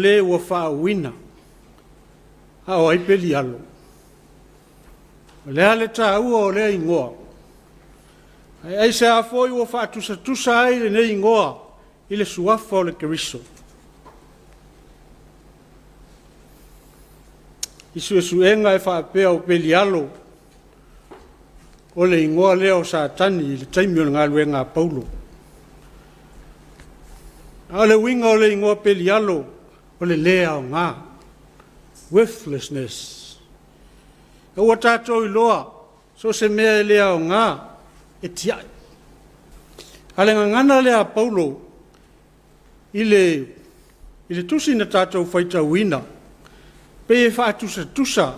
le ua faauuina? A o ai Pelialo? O le a le taua o lea igoa? Ae aisea foi ua faatusatusa ai lenei igoa i le suafa o le Keriso? I suesuega e faapea o Pelialo o le igoa lea o Satani i le taimi o le galuega a Paulo. A o le uiga o le igoa Pelialo, o le le aoga, worthlessness. A ua tatou iloa, so o se mea e le aoga, e tiai. A o le gagana lea a Paulo i le tusi na tatou faitauina, pei e faatusatusa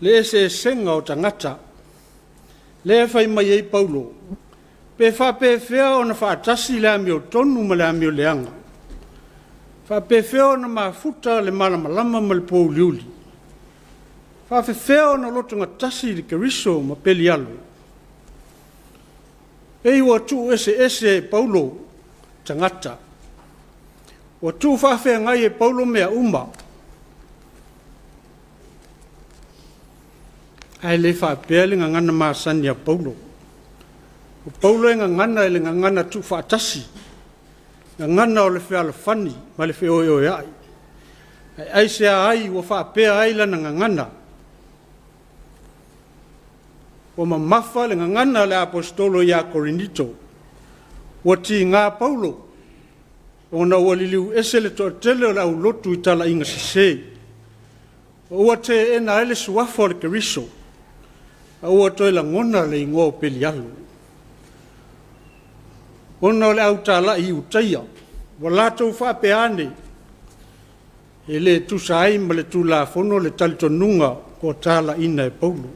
le eseesega o tagata. Lea e fai mai ai Paulo, pe faapefea ona faatasi le amiotonu ma le amio leaga? E faapefea ona mafuta le malamalama ma le pouliuli? E faapefea ona lotogatasi le Keriso ma Pelialo? E pei ua tuueseese e Paulo tagata. Ua tuufaafeagai e Paulo mea uma, ae le faapea le gagana masani a Paulo. O Paulo e gagana i le gagana tuufaatasi, gagana o le fealofani ma le feoeoeai. Ae aisea ai ua faapea ai lana gagana? Ua mamafa le gagana a le Aposetolo ia Korinito, ua tiga Paulo ona ua liliu ese le toatele o le aulotu i talaiga sese, ma ua teena ai le suafa o le Keriso, a ua toe lagona le igoa o Pelialo. Ona o le au talai Iutaia, ua latou faapea ane, e le tusa ai ma le Tulafono le talitonuga ua talaiina e Paulo.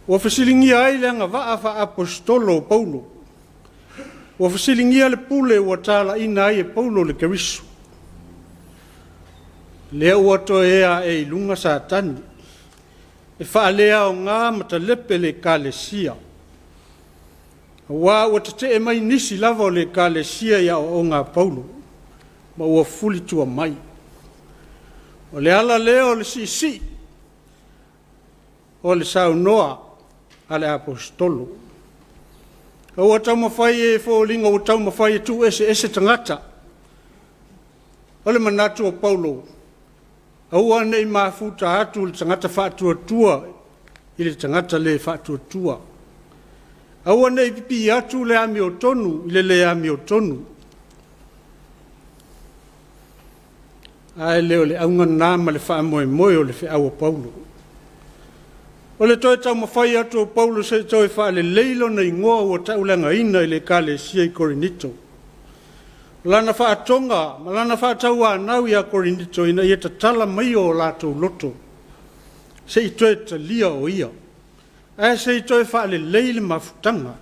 Ua fesiligia ai le agavaa faaaposetolo o Paulo, ua fesiligia le pule ua talaiina ai e Paulo le Keriso. Lea ua toe ea ae i luga Satani e faaleaoga ma talepe le Ekalesia, aua ua tetee mai nisi lava o le Ekalesia i aoaoga a Paulo, ma ua fulitua mai. O le ala lea o le siisii o le saunoa a le Aposetolo. A ua taumafai e foliga ua taumafai e tuueseese tagata. O le manatu o Paulo, aua ne i mafuta atu le tagata faatuatua i le tagata le faatuatua. Aua ne i pipii atu le amiotonu i le le amiotonu. Ae le o le auga lena ma le faamoemoe o le feau a Paulo. O le toe taumafai atu o Paulo se i toe faalelei lona igoa ua tauleagaina i le Ekalesia i Korinito. O lana faatoga ma lana faatauanau ia Korinito ina ia tatala mai o latou loto se i toe talia o ia, ae se i toe faalelei le mafutaga,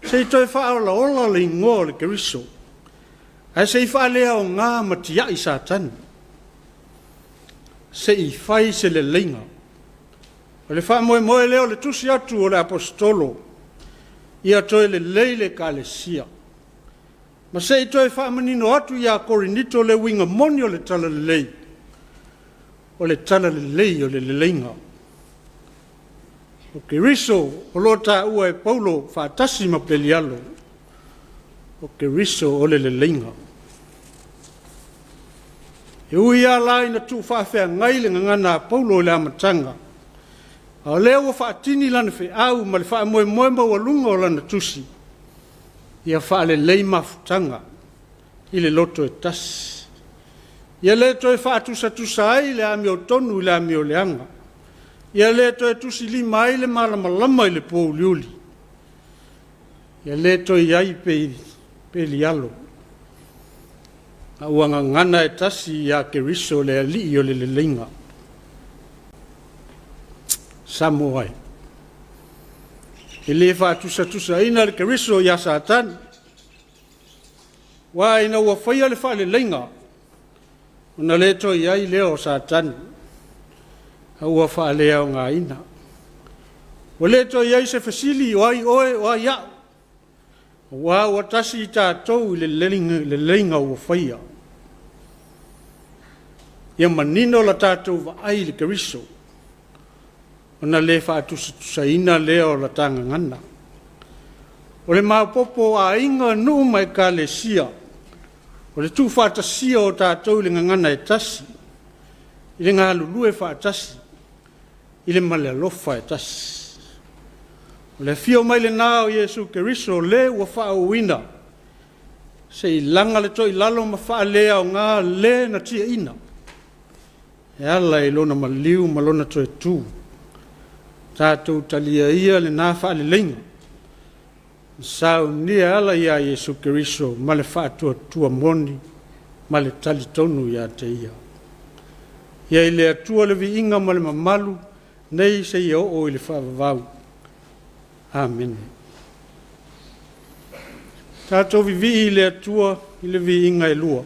se i toe faaolaola le igoa o le Keriso, ae se i faaleaoga ma tiai Satani, se i fai se leleiga. O le faamoemoe lea o le tusi atu o le Aposetolo, ia toe lelei le Ekalesia, ma se i toe faamanino atu ia Korinito le uiga moni o le Talalelei, o le Talalelei o le leleiga. O Keriso o lo o taua e Paulo faatasi ma Pelialo, o Keriso o le leleiga. E ui lava la ina tuufaafeagai le gagana a Paulo i le amataga, a o lea ua faatini lana feau ma le faamoemoe maualuga o lana tusi, ia faalelei mafutaga i le loto e tasi. Ia le toe faatusatusa ai le amiotonu i le amioleaga. Ia le toe tusilima ai le malamalama i le pouliuli. Ia le toe i ai Pelialo, a ua gagana e tasi ia Keriso le Alii o le leleiga. Samoa e, e le faatusatusaina le Keriso ia Satani, aua ina ua faia le faaleleiga, ona le toe i ai lea o Satani, a ua faaleaogaina. Ua le toe i ai se fesili, o ai oe o ai au, aua ua tasi i tatou i le leleiga ua faia. Ia manino la tatou vaai i le Keriso, ona le faatusatusaina lea o la ta gagana. O le maopoopo o aiga, nuu ma ekalesia, o le tuufaatasia o tatou i le gagana e tasi, i le galulue faatasi ma le alofa e tasi. O le afio mai lena o Iesu Keriso o le ua faauuina, se i laga le toilalo ma faaleaoga le na tiaiina, e ala i lona maliu ma lona toe tu. Tatou talia ia lena faaleleiga na saunia e ala ia Iesu Keriso ma le faatuatua moni ma le talitonu ia te Ia. Ia i le Atua le viiga ma le mamalu nei seia oo i le faavavau. Amene. Tatou vivii i le Atua i le viiga e lua.